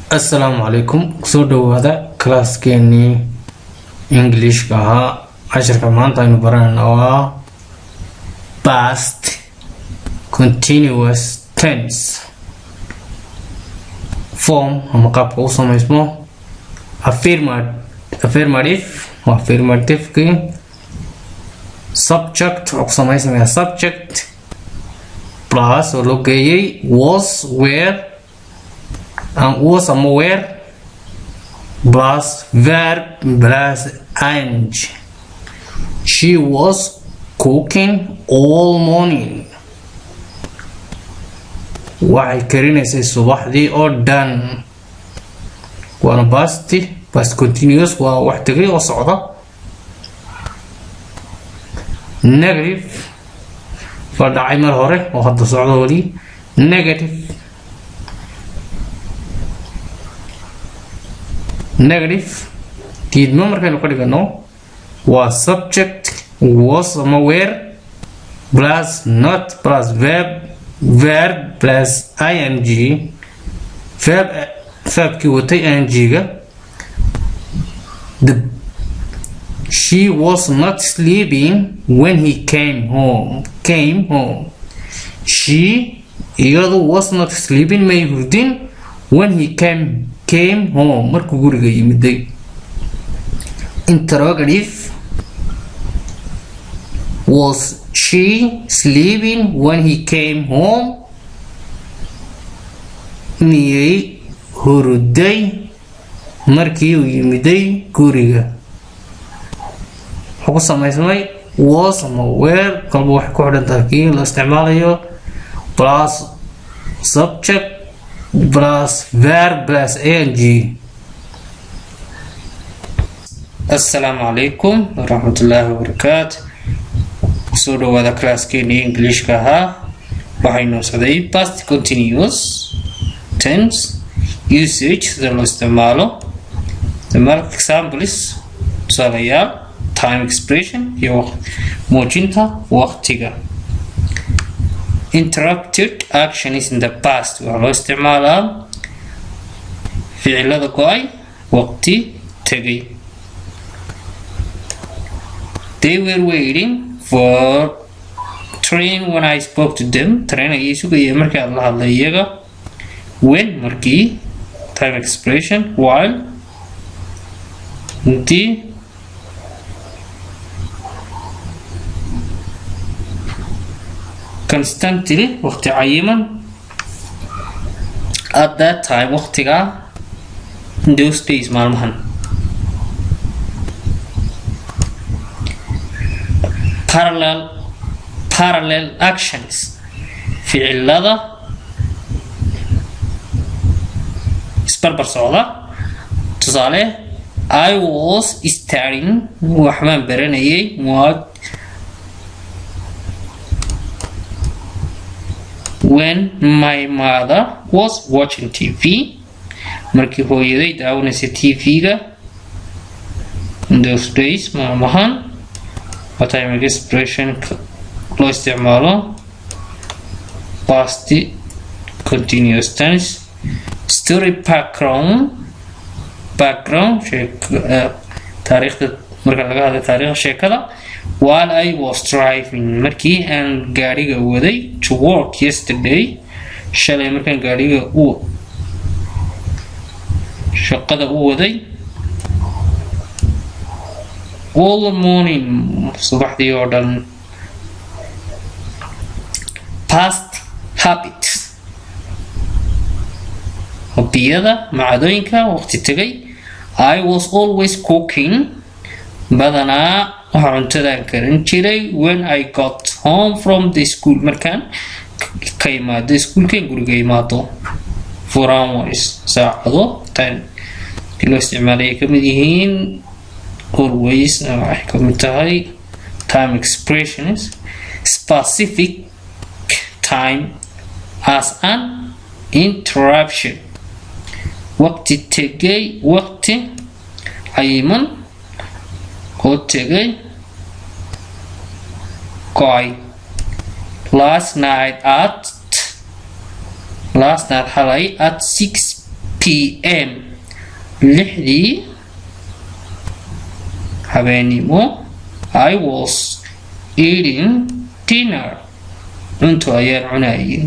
Assalaamu calaykum. Kusoo dhawaada classkeenii Englishka ahaa. Cashirka maanta aynu baranayna waa past continuous tense form ama qaabka u samaysmo. Affirmative waa affirmativekii. Subject wuxuu ku samaysmayaa subject plus oo loo geeyay was, were, was ama were plus verb plus ing. She was cooking all morning. Waxay karinaysay subaxdii oo dhan. Waana past continuous, waa wax tegay oo socda. Negative waa dhacay mar hore oo hadda socda weli. Negative, diidmo markaynu ka dhigano, waa subject, was ama were plus not plus verb plus ing, verb, verbkii watay ing-ga. She was not sleeping when he came home. She, iyadu, was not sleeping, may hurdin, when he came home, markuu guriga yimiday. Interrogative: was she sleeping when he came home? Miyay hurday markii uu yimiday guriga? Wuxuu ku samaysmay was ama were, kolba waxay ku xidhan tahay kii la isticmaalayo, plus subject plus verb plus ing. Assalaamu calaykum waraxmatullaahi wabarakaatu. Kusoo dhawaada classkeenii Englishka ahaa. Waxaynu socday past continuous tense usage, sida loo isticmaalo, isticmaalka, examples, tusaalayaal, time expression iyo muujinta waqtiga. Interrupted actions in the past waxaa loo isticmaalaa ficilada go-ay waqti tegay. They were waiting for train when I spoke to them. Train ayay sugayeen markii aad la hadlay iyaga. When, markii, time expression. While, intii. Constantly, waqti cayiman. At that time, waqtigaa. In those days, maalmahan. Parallel actions, ficilada isbarbar socda. Tusaale: I was studying, waxbaan baranayay, what, when my mother was watching TV, markii hooyaday daawanaysa TV-ga. In those days, maalmahan, waa time expression loo isticmaalo past continuous tense. Story background, taariikhda marka laga hadlay, taariikhda sheekada. While I was driving, markii aan gaariga waday, to work yesterday, shalay markaan gaariga u shaqada u waday. All morning, subaxdii oo dhan. Past habits, hobiyada, macadooyinka waqti tegay. I was always cooking, badanaa waxaa cuntadaan karin jiray, when I got home from the school, markaan ka imaado iskuulkan, guriga imaado. For hours, saacado, time loo isticmaalay ay kamid yihiin. Always waxay kamid tahay time expressions. Specific time as an interruption, waqti tegay, waqti cayiman oo tegay, go'ay. Last night at, last night, xalay, at 6 p.m., 6dii habeenimo, I was eating dinner, cunto ayaan cunayay.